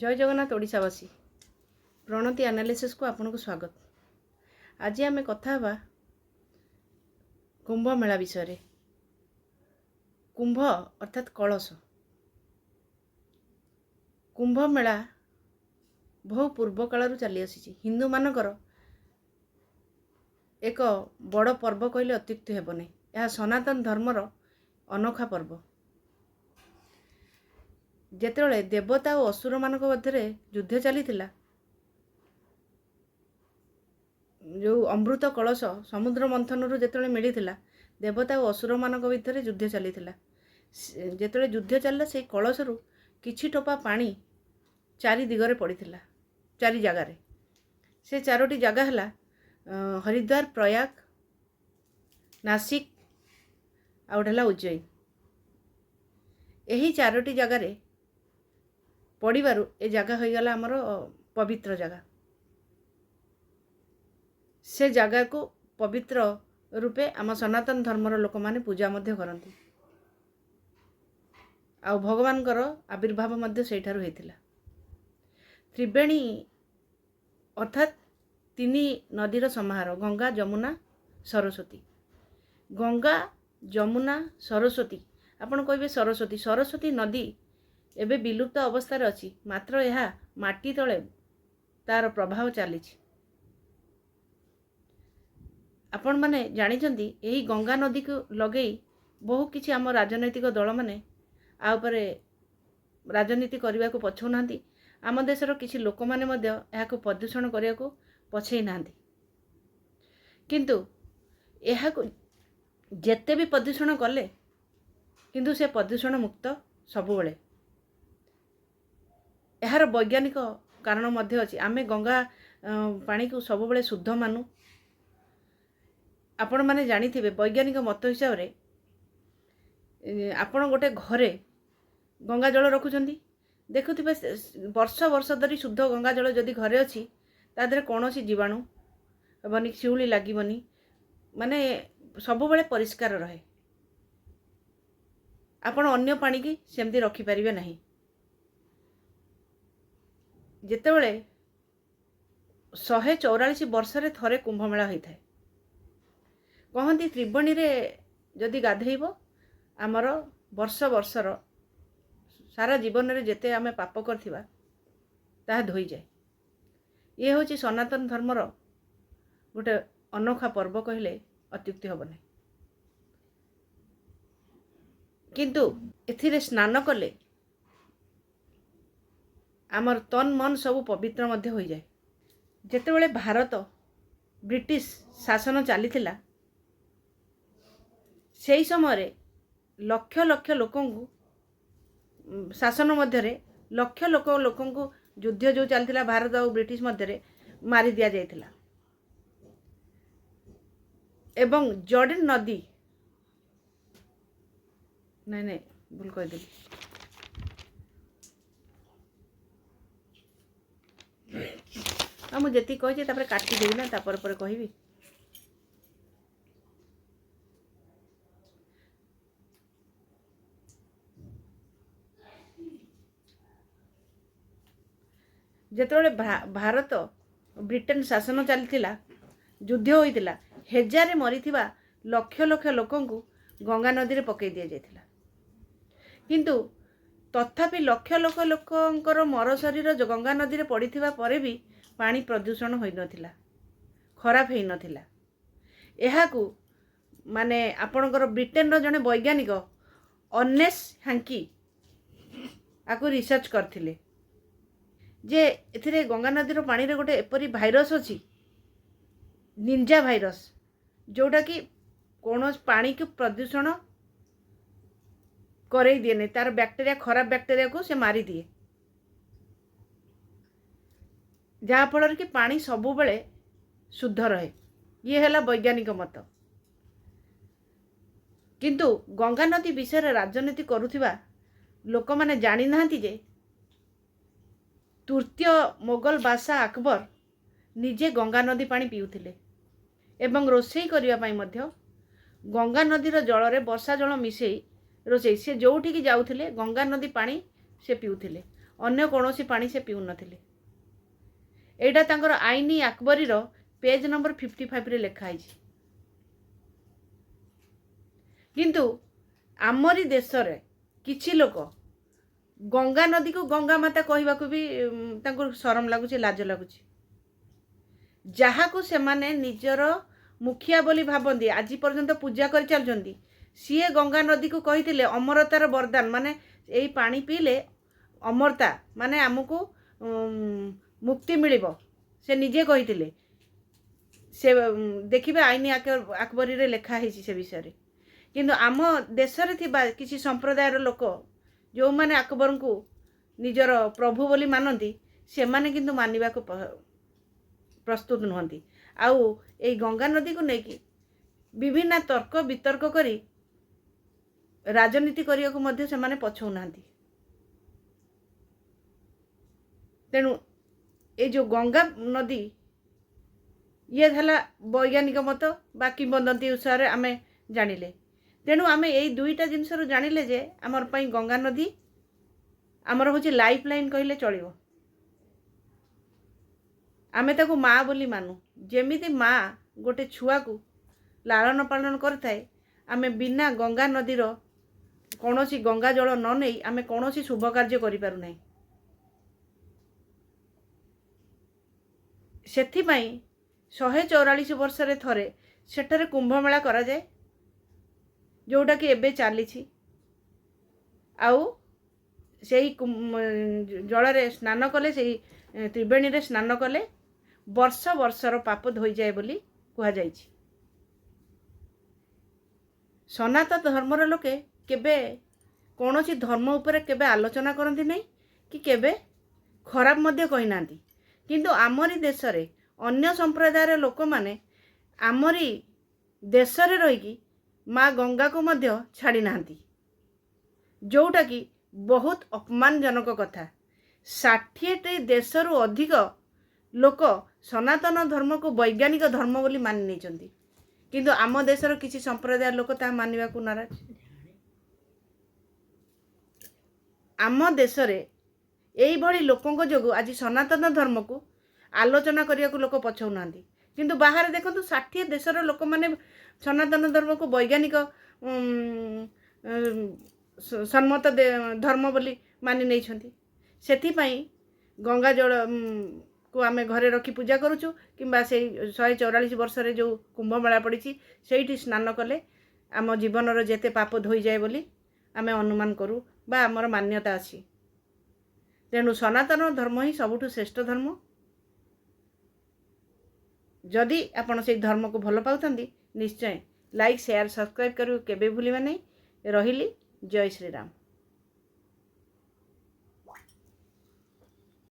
ଜୟ ଜଗନ୍ନାଥ ଓଡ଼ିଶାବାସୀ, ପ୍ରଣତି ଆନାଲିସିସ୍କୁ ଆପଣଙ୍କୁ ସ୍ୱାଗତ। ଆଜି ଆମେ କଥା ହେବା କୁମ୍ଭ ମେଳା ବିଷୟରେ। କୁମ୍ଭ ଅର୍ଥାତ୍ କଳସ। କୁମ୍ଭ ମେଳା ବହୁ ପୂର୍ବ କାଳରୁ ଚାଲି ଆସିଛି। ହିନ୍ଦୁମାନଙ୍କର ଏକ ବଡ଼ ପର୍ବ କହିଲେ ଅତ୍ୟୁକ୍ତି ହେବ ନାହିଁ। ଏହା ସନାତନ ଧର୍ମର ଅନୋଖା ପର୍ବ। ଯେତେବେଳେ ଦେବତା ଓ ଅସୁରମାନଙ୍କ ମଧ୍ୟରେ ଯୁଦ୍ଧ ଚାଲିଥିଲା, ଯେଉଁ ଅମୃତ କଳସ ସମୁଦ୍ର ମନ୍ଥନରୁ ଯେତେବେଳେ ମିଳିଥିଲା, ଦେବତା ଓ ଅସୁରମାନଙ୍କ ଭିତରେ ଯୁଦ୍ଧ ଚାଲିଥିଲା। ଯେତେବେଳେ ଯୁଦ୍ଧ ଚାଲିଲା, ସେଇ କଳସରୁ କିଛି ଟୋପା ପାଣି ଚାରି ଦିଗରେ ପଡ଼ିଥିଲା, ଚାରି ଜାଗାରେ। ସେ ଚାରୋଟି ଜାଗା ହେଲା ହରିଦ୍ୱାର, ପ୍ରୟାଗ, ନାସିକ ଆଉ ଗୋଟେ ହେଲା ଉଜ୍ଜୟିନୀ। ଏହି ଚାରୋଟି ଜାଗାରେ ପଡ଼ିବାରୁ ଏ ଜାଗା ହୋଇଗଲା ଆମର ପବିତ୍ର ଜାଗା। ସେ ଜାଗାକୁ ପବିତ୍ର ରୂପେ ଆମ ସନାତନ ଧର୍ମର ଲୋକମାନେ ପୂଜା ମଧ୍ୟ କରନ୍ତି ଆଉ ଭଗବାନଙ୍କର ଆବିର୍ଭାବ ମଧ୍ୟ ସେଇଠାରୁ ହେଇଥିଲା। ତ୍ରିବେଣୀ ଅର୍ଥାତ୍ ତିନି ନଦୀର ସମାହାର, ଗଙ୍ଗା, ଯମୁନା, ସରସ୍ୱତୀ। ଗଙ୍ଗା, ଯମୁନା, ସରସ୍ୱତୀ। ଆପଣ କହିବେ ସରସ୍ୱତୀ, ସରସ୍ୱତୀ ନଦୀ ଏବେ ବିଲୁପ୍ତ ଅବସ୍ଥାରେ ଅଛି, ମାତ୍ର ଏହା ମାଟି ତଳେ ତାର ପ୍ରଭାବ ଚାଲିଛି। ଆପଣମାନେ ଜାଣିଛନ୍ତି, ଏହି ଗଙ୍ଗା ନଦୀକୁ ଲଗେଇ ବହୁ କିଛି ଆମ ରାଜନୈତିକ ଦଳମାନେ ଆ ଉପରେ ରାଜନୀତି କରିବାକୁ ପଛଉନାହାନ୍ତି। ଆମ ଦେଶର କିଛି ଲୋକମାନେ ମଧ୍ୟ ଏହାକୁ ପ୍ରଦୂଷଣ କରିବାକୁ ପଛେଇ ନାହାନ୍ତି। କିନ୍ତୁ ଏହାକୁ ଯେତେ ବି ପ୍ରଦୂଷଣ କଲେ, କିନ୍ତୁ ସେ ପ୍ରଦୂଷଣ ମୁକ୍ତ ସବୁବେଳେ। ଏହାର ବୈଜ୍ଞାନିକ କାରଣ ମଧ୍ୟ ଅଛି। ଆମେ ଗଙ୍ଗା ପାଣିକୁ ସବୁବେଳେ ଶୁଦ୍ଧ ମାନୁ। ଆପଣମାନେ ଜାଣିଥିବେ, ବୈଜ୍ଞାନିକ ମତ ହିସାବରେ ଆପଣ ଗୋଟେ ଘରେ ଗଙ୍ଗା ଜଳ ରଖୁଛନ୍ତି, ଦେଖୁଥିବେ ବର୍ଷ ବର୍ଷ ଧରି ଶୁଦ୍ଧ ଗଙ୍ଗା ଜଳ ଯଦି ଘରେ ଅଛି, ତା ଦେହରେ କୌଣସି ଜୀବାଣୁ ହେବନି, ଶିଉଳି ଲାଗିବନି, ମାନେ ସବୁବେଳେ ପରିଷ୍କାର ରହେ। ଆପଣ ଅନ୍ୟ ପାଣିକି ସେମିତି ରଖିପାରିବେ ନାହିଁ। ଯେତେବେଳେ 144 ବର୍ଷରେ ଥରେ କୁମ୍ଭମେଳା ହୋଇଥାଏ, କହନ୍ତି ତ୍ରିବେଣୀରେ ଯଦି ଗାଧେଇବ, ଆମର ବର୍ଷ ବର୍ଷର ସାରା ଜୀବନରେ ଯେତେ ଆମେ ପାପ କରିଥିବା ତାହା ଧୋଇଯାଏ। ଇଏ ହେଉଛି ସନାତନ ଧର୍ମର ଗୋଟେ ଅନୋଖା ପର୍ବ କହିଲେ ଅତ୍ୟୁକ୍ତି ହେବ ନାହିଁ। କିନ୍ତୁ ଏଥିରେ ସ୍ନାନ କଲେ ଆମର ତନ ମନ ସବୁ ପବିତ୍ର ମଧ୍ୟ ହୋଇଯାଏ। ଯେତେବେଳେ ଭାରତ ବ୍ରିଟିଶ ଶାସନ ଚାଲିଥିଲା, ସେହି ସମୟରେ ଲକ୍ଷ ଲକ୍ଷ ଲୋକଙ୍କୁ ଶାସନ ମଧ୍ୟରେ ଲକ୍ଷ ଲୋକଙ୍କୁ ଯୁଦ୍ଧ ଯେଉଁ ଚାଲିଥିଲା ଭାରତ ଆଉ ବ୍ରିଟିଶ ମଧ୍ୟରେ, ମାରି ଦିଆଯାଇଥିଲା। ଏବଂ ଜର୍ଡନ ନଦୀ, ନାଇଁ ନାଇଁ, ଭୁଲ କହିଦେଲି। ଆଉ ମୁଁ ଯେତିକି କହିଛି ତାପରେ କାଟିଦେବି ନା, ତାପରେ ପରେ କହିବି। ଯେତେବେଳେ ଭାରତ ବ୍ରିଟେନ ଶାସନ ଚାଲିଥିଲା, ଯୁଦ୍ଧ ହୋଇଥିଲା, ହେଜାରେ ମରିଥିବା ଲକ୍ଷ ଲକ୍ଷ ଲୋକଙ୍କୁ ଗଙ୍ଗା ନଦୀରେ ପକାଇ ଦିଆଯାଇଥିଲା। କିନ୍ତୁ ତଥାପି ଲକ୍ଷ ଲକ୍ଷ ଲୋକଙ୍କର ମର ଶରୀର ଗଙ୍ଗା ନଦୀରେ ପଡ଼ିଥିବା ପରେ ବି ପାଣି ପ୍ରଦୂଷଣ ହୋଇନଥିଲା, ଖରାପ ହେଇନଥିଲା। ଏହାକୁ ମାନେ ଆପଣଙ୍କର ବ୍ରିଟେନର ଜଣେ ବୈଜ୍ଞାନିକ ଅର୍ନେଷ୍ଟ ହାଙ୍କି ଆକୁ ରିସର୍ଚ୍ଚ କରିଥିଲେ ଯେ ଏଥିରେ ଗଙ୍ଗା ନଦୀର ପାଣିରେ ଗୋଟେ ଏପରି ଭାଇରସ୍ ଅଛି, ନିଞ୍ଜା ଭାଇରସ୍, ଯେଉଁଟାକି କୌଣସି ପାଣିକୁ ପ୍ରଦୂଷଣ କରେଇ ଦିଏନି। ତାର ବ୍ୟାକ୍ଟେରିଆ, ଖରାପ ବ୍ୟାକ୍ଟେରିଆକୁ ସେ ମାରିଦିଏ, ଯାହାଫଳରେ କି ପାଣି ସବୁବେଳେ ଶୁଦ୍ଧ ରହେ। ଇଏ ହେଲା ବୈଜ୍ଞାନିକ ମତ। କିନ୍ତୁ ଗଙ୍ଗା ନଦୀ ବିଷୟରେ ରାଜନୀତି କରୁଥିବା ଲୋକମାନେ ଜାଣିନାହାନ୍ତି ଯେ ତୃତୀୟ ମୋଗଲ ବାଦଶାହ ଆକବର ନିଜେ ଗଙ୍ଗା ନଦୀ ପାଣି ପିଉଥିଲେ ଏବଂ ରୋଷେଇ କରିବା ପାଇଁ ମଧ୍ୟ ଗଙ୍ଗା ନଦୀର ଜଳରେ ବର୍ଷା ଜଳ ମିଶାଇ ରୋଷେଇ। ସେ ଯେଉଁଠିକି ଯାଉଥିଲେ, ଗଙ୍ଗା ନଦୀ ପାଣି ସେ ପିଉଥିଲେ। ଅନ୍ୟ କୌଣସି ପାଣି ସେ ପିଉନଥିଲେ। ଏଇଟା ତାଙ୍କର ଆଇନି ଆକବରୀର ପେଜ୍ ନମ୍ବର 55ରେ ଲେଖା ହେଇଛି। କିନ୍ତୁ ଆମରି ଦେଶରେ କିଛି ଲୋକ ଗଙ୍ଗା ନଦୀକୁ ଗଙ୍ଗା ମାତା କହିବାକୁ ବି ତାଙ୍କୁ ସରମ ଲାଗୁଛି, ଲାଜ ଲାଗୁଛି। ଯାହାକୁ ସେମାନେ ନିଜର ମୁଖିଆ ବୋଲି ଭାବନ୍ତି, ଆଜି ପର୍ଯ୍ୟନ୍ତ ପୂଜା କରି ଚାଲୁଛନ୍ତି, ସିଏ ଗଙ୍ଗା ନଦୀକୁ କହିଥିଲେ ଅମରତାର ବରଦାନ, ମାନେ ଏଇ ପାଣି ପିଇଲେ ଅମରତା, ମାନେ ଆମକୁ ମୁକ୍ତି ମିଳିବ। ସେ ନିଜେ କହିଥିଲେ। ସେ ଦେଖିବେ ଆଇନି ଆକବରୀରେ ଲେଖା ହେଇଛି ସେ ବିଷୟରେ। କିନ୍ତୁ ଆମ ଦେଶରେ ଥିବା କିଛି ସମ୍ପ୍ରଦାୟର ଲୋକ ଯେଉଁମାନେ ଆକବରଙ୍କୁ ନିଜର ପ୍ରଭୁ ବୋଲି ମାନନ୍ତି, ସେମାନେ କିନ୍ତୁ ମାନିବାକୁ ପ୍ରସ୍ତୁତ ନୁହନ୍ତି। ଆଉ ଏଇ ଗଙ୍ଗା ନଦୀକୁ ନେଇକି ବିଭିନ୍ନ ତର୍କ ବିତର୍କ କରି ରାଜନୀତି କରିବାକୁ ମଧ୍ୟ ସେମାନେ ପଛଉନାହାନ୍ତି। ତେଣୁ ଏଇ ଯେଉଁ ଗଙ୍ଗା ନଦୀ, ଇଏ ହେଲା ବୈଜ୍ଞାନିକ ମତ ବା କିମ୍ବଦନ୍ତୀ ଅନୁସାରେ ଆମେ ଜାଣିଲେ। ତେଣୁ ଆମେ ଏଇ ଦୁଇଟା ଜିନିଷରୁ ଜାଣିଲେ ଯେ ଆମର ପାଇଁ ଗଙ୍ଗା ନଦୀ ଆମର ହେଉଛି ଲାଇଫ୍ ଲାଇନ୍ କହିଲେ ଚଳିବ। ଆମେ ତାକୁ ମା ବୋଲି ମାନୁ। ଯେମିତି ମା ଗୋଟେ ଛୁଆକୁ ଲାଳନ ପାଳନ କରିଥାଏ, ଆମେ ବିନା ଗଙ୍ଗା ନଦୀର କୌଣସି ଗଙ୍ଗା ଜଳ ନ ନେଇ ଆମେ କୌଣସି ଶୁଭ କାର୍ଯ୍ୟ କରିପାରୁନାହିଁ। ସେଥିପାଇଁ 144 ବର୍ଷରେ ଥରେ ସେଠାରେ କୁମ୍ଭମେଳା କରାଯାଏ, ଯେଉଁଟାକି ଏବେ ଚାଲିଛି। ଆଉ ସେଇ ଜଳରେ ସ୍ନାନ କଲେ, ସେଇ ତ୍ରିବେଣୀରେ ସ୍ନାନ କଲେ ବର୍ଷ ବର୍ଷର ପାପ ଧୋଇଯାଏ ବୋଲି କୁହାଯାଇଛି। ସନାତନ ଧର୍ମର ଲୋକେ କେବେ କୌଣସି ଧର୍ମ ଉପରେ କେବେ ଆଲୋଚନା କରନ୍ତି ନାହିଁ କି କେବେ ଖରାପ ମଧ୍ୟ କହିନାହାନ୍ତି। କିନ୍ତୁ ଆମରି ଦେଶରେ ଅନ୍ୟ ସମ୍ପ୍ରଦାୟର ଲୋକମାନେ ଆମରି ଦେଶରେ ରହିକି ମା ଗଙ୍ଗାକୁ ମଧ୍ୟ ଛାଡ଼ି ନାହାନ୍ତି, ଯେଉଁଟାକି ବହୁତ ଅପମାନଜନକ କଥା। 60ଟି ଦେଶରୁ ଅଧିକ ଲୋକ ସନାତନ ଧର୍ମକୁ ବୈଜ୍ଞାନିକ ଧର୍ମ ବୋଲି ମାନି ନେଇଛନ୍ତି, କିନ୍ତୁ ଆମ ଦେଶର କିଛି ସମ୍ପ୍ରଦାୟର ଲୋକ ତାହା ମାନିବାକୁ ନାରାଜ। ଆମ ଦେଶରେ ଏଇଭଳି ଲୋକଙ୍କ ଯୋଗୁଁ ଆଜି ସନାତନ ଧର୍ମକୁ ଆଲୋଚନା କରିବାକୁ ଲୋକ ପଛଉନାହାନ୍ତି। କିନ୍ତୁ ବାହାରେ ଦେଖନ୍ତୁ 60 ଦେଶର ଲୋକମାନେ ସନାତନ ଧର୍ମକୁ ବୈଜ୍ଞାନିକ ସମ୍ମତ ଧର୍ମ ବୋଲି ମାନି ନେଇଛନ୍ତି। ସେଥିପାଇଁ ଗଙ୍ଗା ଜଳ କୁ ଆମେ ଘରେ ରଖି ପୂଜା କରୁଛୁ, କିମ୍ବା ସେଇ 144 ବର୍ଷରେ ଯେଉଁ କୁମ୍ଭମେଳା ପଡ଼ିଛି ସେଇଠି ସ୍ନାନ କଲେ ଆମ ଜୀବନର ଯେତେ ପାପ ଧୋଇଯାଏ ବୋଲି ଆମେ ଅନୁମାନ କରୁ ବା ଆମର ମାନ୍ୟତା ଅଛି। ତେଣୁ ସନାତନ ଧର୍ମ ହିଁ ସବୁଠୁ ଶ୍ରେଷ୍ଠ ଧର୍ମ। ଯଦି ଆପଣ ସେଇ ଧର୍ମକୁ ଭଲ ପାଉଥାନ୍ତି, ନିଶ୍ଚୟ ଲାଇକ୍, ସେୟାର, ସବସ୍କ୍ରାଇବ୍ କରିବାକୁ କେବେ ଭୁଲିବେ ନାହିଁ। ରହିଲି, ଜୟ ଶ୍ରୀରାମ।